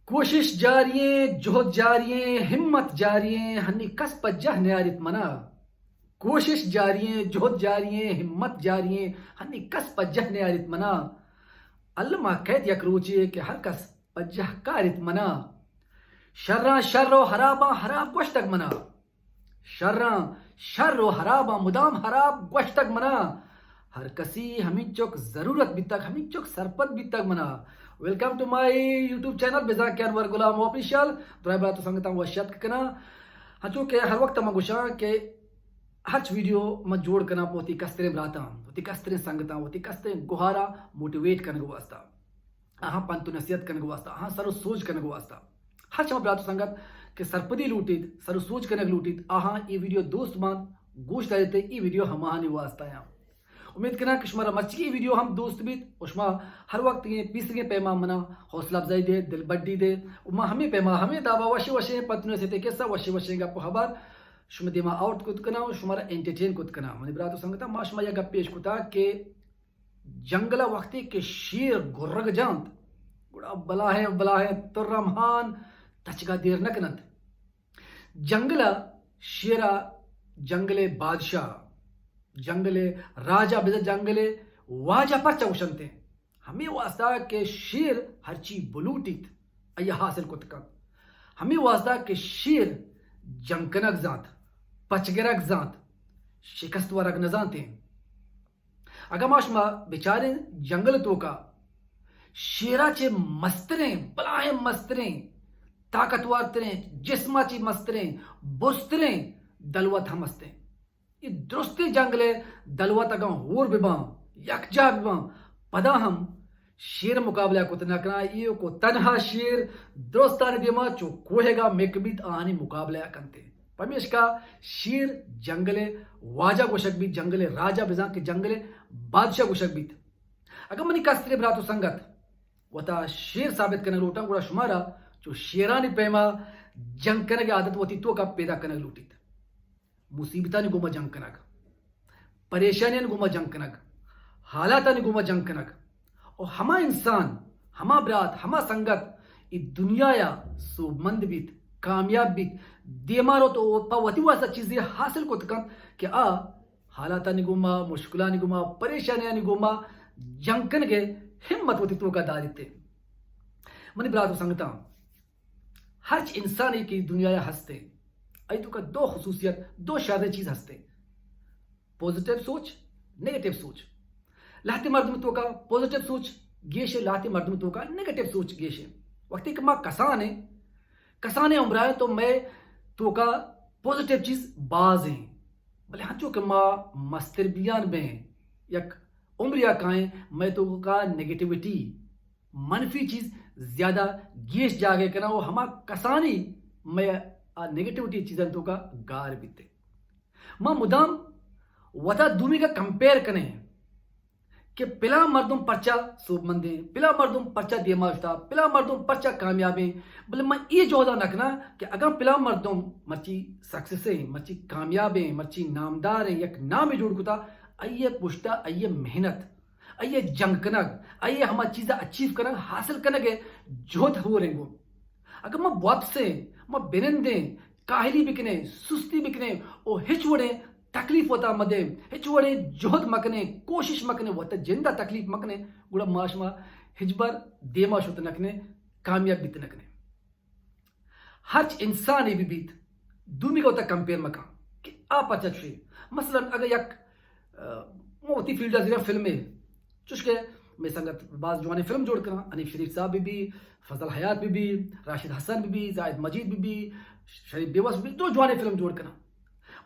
کوشش جاری ایں، جہد جاری ایں، ہمت جاری ایں، ہنی کس پجہ نیاریت منا۔ کوشش جاری ایں، جہد جاری ایں، ہمت جاری ایں، ہنی کس پجہ نیاریت منا۔ الما کئیت یک روچے کہ ہر کس پجہ کاریت منا۔ شراں شر و حراباں حراب گوشتگ منا۔ شراں شر و حراباں مدام حراب گوشتگ منا۔ ہر کسی ہمینچک ضرورت بیتگ، ہمینچک سرپد بیتگ منا۔ Welcome to my YouTube channel بزاں کہ انور غلام آفیشل۔ درائیں برات و سنگتاں وش اتک کناں۔ ہنچو کہ ہر وقت من گوشاں کہ ہرچ ویڈیو من جوڑ کناں پہ وتی کستریں براتاں، وتی کستریں سنگتاں، وتی کستریں گہاراں موٹیویٹ کنگ واسطہ، آہاں پنت و نصیحت کنگ واسطہ، آہاں سر و سوج کنگ واسطہ۔ ہرچ ہما برات و سنگت کہ سرپدی لوٹیت، سر و سوج کنگ لوٹیت، آہاں اے ویڈیو دوست بانت، گوش داریت، اے ویڈیو ہماہانی واسطہ آں۔ امید کناں کہ شمارا مرچی اے ویڈیو ہم دوست بیت و شما ہر وقت اے پیسرگیں پیما منا حوصلہ افزائی دے، دلبڈی دے و ما ہمے پیما، ہمے دابا وشیں وشیں پنت و نصیحتیں قصہ، وشیں وشیں گپ و خبر شمے دیما آورت کت کناں و شمارا انٹرٹین کت کناں۔ منی برات و سنگتاں، ما شما یک گپ پیش کتا کہ جنگل ء وقتے کہ شیر گرگ جنت، گڑا بلاہیں بلاہیں ترمہان تچگا دیر نہ کننت۔ جنگل ء شیر ء جنگل ء بادشاہ، جنگل ء راجہ، بزاں جنگل ء واجہ پرچا گوشنت؟ ہمے واسطہ کہ شیر ہرچی بلوٹیت، آئی ء حاصل کت کنت۔ ہمے واسطہ کہ شیر جنگ کنگ زانت، پچ گرگ زانت، شکست ورگ نہ زانت۔ اگاں ما شما بچاریں جنگل توکا، شیرا چہ مستریں، بلاہیں مستریں، طاقتورتریں، جسما چہ مستریں، بزتریں دلوت ہم استیں۔ اے درستیں جنگل ء دلوت اگاں ہور بباں، یکجاہ بباں، پدا ہم شیر مقابلہ کت نہ کناں۔ ایوک و تنہا شیر درستانی دیما چو کوہگا مک بیت، آہانی مقابلہ ء کنت۔ پمیشکا شیر جنگل ء واجہ گوشگ بیت، جنگل ء راجہ، بزاں کہ جنگل ء بادشاہ گوشگ بیت۔ اگاں منی کستریں برات و سنگت وتا شیر ثابت کنگ لوٹاں، گڑا شمارا چو شیرانی پیما جنگ کنگ ء عادت وتی توکا پیدا کنگ لوٹیت۔ مصیبتانی گوما جنگ کنگ، پریشانیانی گوما جنگ کنگ، حالاتانی گوما جنگ کنگ۔ و ہما انسان، ہما برات، ہما سنگت اے دنیا ء سوبمند بیت، کامیاب بیت، دیما روت و پہ وتی واسطہ چیزے حاصل کت کنت کہ آ حالاتانی گوما، مشکلانی گوما، پریشانیانی گوما جنگ کنگ ء ہمت وتی توکا داریت۔ منی برات و سنگتاں، ہرچ انسانے کہ دنیا ء ہست انت، آئی توکا دو خصوصیت، دو شریں چیز ہست انت۔ پازیٹیو سوچ، نیگیٹیو سوچ۔ لہتے مردم توکا پازیٹیو سوچ گیش انت، لہتے مردم توکا نیگیٹیو سوچ گیش انت۔ وقتی کہ ما کسان ایں، کسانیں عمرا ایں تو مئے توکا پازیٹیو چیز باز انت، بلے ہنچو کہ ما مستر بیان بیں، یک عمریا کائیں، مئے توکا نیگیٹیوٹی، منفی چیز زیادہ گیش جاگہ کناں و ہما کسانی مئے آ نیگیٹیوٹی چیزاں توکا گار بیت۔ ما مدام وتا دومی کا کمپیئر کنیں کہ پلاں مردم پرچا سوبمندیں، پلاں مردم پرچا دیما شتا، پلاں مردم پرچا کامیابیں، بلے من اے جہدا نہ کناں کہ اگاں پلاں مردم مرچی سکسیس ایں، مرچی کامیابیں، مرچی نامداریں، یک نامے جوڑ کتا، آئی ء پشتا آئی ء محنت، آئی ء جنگ کنگ، آئی ء ہما چیزا اچیو کنگ، حاصل کنگ ء جہد ہوریں گوں۔ اگاں ما واپسیں، ما بنندیں، کاہلی بکنیں، سستی بکنیں و ہچ وڑیں تکلیف وتا مدیں، ہچ وڑیں جہد مکنیں، کوشش مکنیں، وتا جندا تکلیف مکنیں، گڑا ما شما ہچبر دیما شت نکنیں، کامیاب بیت نکنیں۔ ہرچ انسانے بہ بیت، دومی گا وتا کمپیئر مکن کہ آ پرچا چوشیں۔ مثلاً اگاں یک، ء، ما وتی فیلڈا زیراں فلمے، چوش کہ مئے سنگت باز جوانیں فلم جوڑ کناں، حنیف شریف صاحب بہ بی، فضل حیات بہ بی، راشد حسن بہ بی، زاہد مجید بہ بی، شریف بیوس بہ بی، درو جوانیں فلم جوڑ کناں۔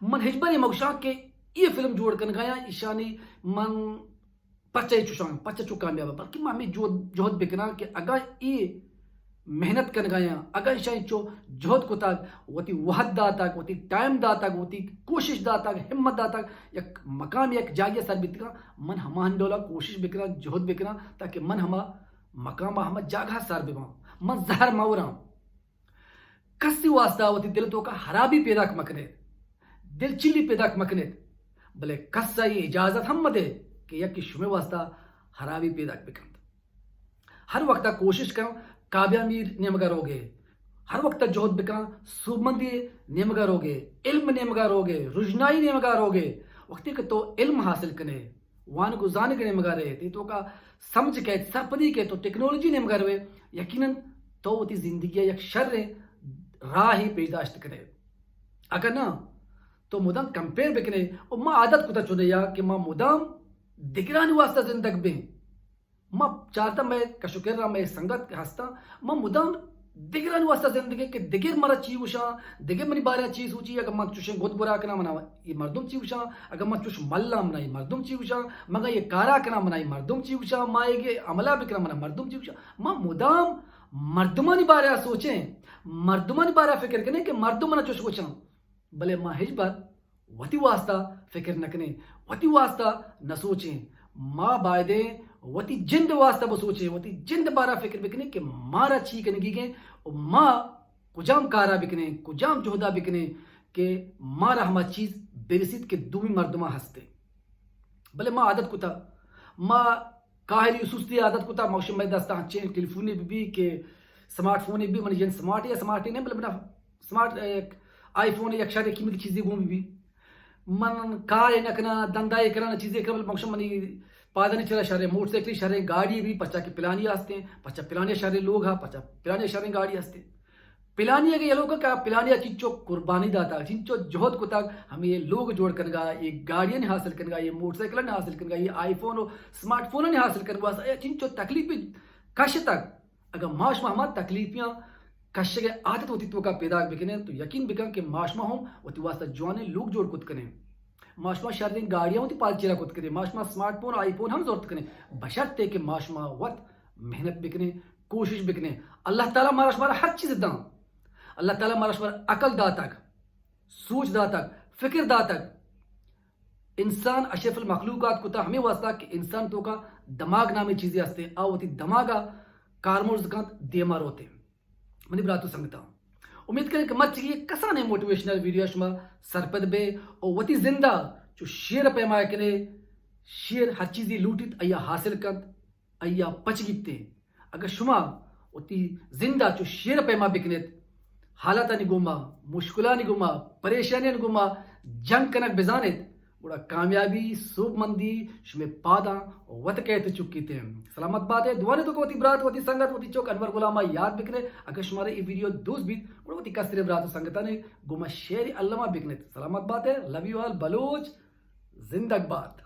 من ہچبر اے مگوشاں کہ اے فلم جوڑ کنگایاں ایشانی من پرچا اے چوشاں، پرچا چو کامیاب آں، بلکہ من ہمے جہد، جہد بکناں کہ اگاں اے محنت کنگایاں، اگاں ایشاں چو جہد کتگ، وتی وہد داتگ، وتی ٹائم داتگ، وتی کوشش داتگ، ہمت داتگ، یک مقام، یک جاگے سر بیتگاں، من ہمان ڈولا کوشش بکناں، جہد بکناں، تاکہ من ہما مقام، ہما جاگہ سر بباں، من زہر موراں۔ کسی واسطہ وتی دل توکا حرابی پیداک مکنے، دل چلی پیداک مکنے، بلے کسا اے اجازت ہم مدے کہ یکی شمے واسطہ حرابی پیداک بکنت۔ ہر وقتا کوشش کن کابیا میر نیمگا روگے، ہر وقت جہد بکن، سوبمندی نیمگا روگے، علم نیمگا روگے، رژنائی نیمگا روگے۔ وقتی کہ تو علم حاصل کنے، وانگ و زانگ نیمگا رہے، تئی توکا سمجھ کئیت، سرپدی کئیت، تو ٹیکنالوجی نیمگا روے، یقیناً تو وتی زندگی یک شریں راہے پیش داشت کنے۔ اگہ نہ، تو مدام کمپیئر بکنے۔ و ما عادت کتا چنے یا کہ ما مدام دگرانی واسطہ زندگ بیں۔ ما چارتا مئے کش و کرا مئے سنگت کہ ہستاں، ما مدام دگرانی واسطہ زندگیں کہ دگر مرا چی گوشاں، دگر منی بارے چی سوچی، اگہ من چوشیں گد گورا کناں، منا یہ مردم چی گوشاں، اگہ من چوش ملاں، منا یہ مردم چی گوشاں، مگا یہ کارا کناں، منا یہ مردم چی گوشاں، ما یہ عملا بکناں، منا مردم چی گوشاں۔ ما مدام مردمانی بارے سوچیں، مردمانی بارے فکر کنیں کہ مردم منا چوش گوشاں۔ بلے ما ہچبر وتی واسطہ فکر نہ کنیں، وتی واسطہ نہ سوچیں۔ ما بایدیں وتی جند واسطہ بسوچیں، وتی جند بارا فکر بکنیں کہ مارا چی کنگی گیں و ما کجام کارا بکنیں، کجام جہدا بکنیں کہ مارا ہما چیز برسیت کہ دومی مردما ہستے۔ بلے ما عادت کتا، ما کاہلی و سستی عادت کتا، ما گوشیں مئے دستا ہنچیں ٹیلیفونے بہ بی کہ سمارٹ فونے بہ بی، منی جند سمارٹے یا سمارٹے نہ، بلے منا سمارٹ، اے، آئی فون یک شریں قیمتی چیزے گون بہ بی۔ من کارے نہ کناں، دندائے کناں، نہ چیزے کناں، بلے من گوشاں منی پادانی چرا شریں موٹر سائیکل، شریں گاڑی بہ بی، پرچا کہ پلانی ہستیں، پرچا پلانی شریں لوگ ہا، پرچا پلانی شریں گاڑی ہستیں۔ پلانی اگہ یلو کا کہ پلانی چنچو قربانی داتا، چنچو جہد کتا، ہمیں یہ لوگ جوڑ کنگا، یہ گاڑیاں حاصل کنگا، یہ موٹر سائیکل حاصل کنگا، یہ آئی فون و سمارٹ فون حاصل کنگا، چنچو تکلیف کشتا۔ اگاں ما شما ہما تکلیفیاں کشگ ءِ عادت وتی توکا پیداک بکنیں تو یقین بکن کہ ما شما ہم وتی واسطہ جوانیں لوگ جوڑ کت کنیں۔ ما شما شریں گاڑیاں وتی پاد چیرا کت کنیں۔ ما شما سمارٹ فون، آئی فون ہم زرت کنیں، بشرطے کہ ما شما وت محنت بکنیں، کوشش بکنیں۔ اللہ تعالی مارا شمارا ہر چیز داں۔ اللہ تعالی مارا شمارا عقل داتگ، سوچ داتگ، فکر داتگ۔ انسان اشرف المخلوقات کتا ہمیں واسطہ کہ انسان توکا دماغ نامیں چیزے ہستے، آ وتی دماغا کارمرز کنت، دیما روتے۔ منی برات و سنگتاں، امید کنیں کہ مرچی یک کسانیں موٹیویشنل ویڈیو شما سرپد بے و وتی زندا چو شیر پیما کنے، شیر ہر چیزی لوٹیت، آیا حاصل کنت، آیا پچ گیتے۔ اگر شما وتی زندا چو شیر پیما بکنیت، حالاتانی گوما، مشکلانی گوما، پریشانیانی گوما جنگ کنگ بزانیت، گڑا کامیابی، سوبمندی شمے پاداں وت کئیت چکیت۔ سلامت باتے، دعانے تو کہ وتی برات، وتی سنگت، وتی چوک انور غلاما یاد بکنے۔ اگر شمارا اے ویڈیو دوست بیت، گڑا وتی کسترے برات و سنگتانے گوما شیئر الما بکنیت۔ سلامت باتے، love you all، بلوچ زندگ بات۔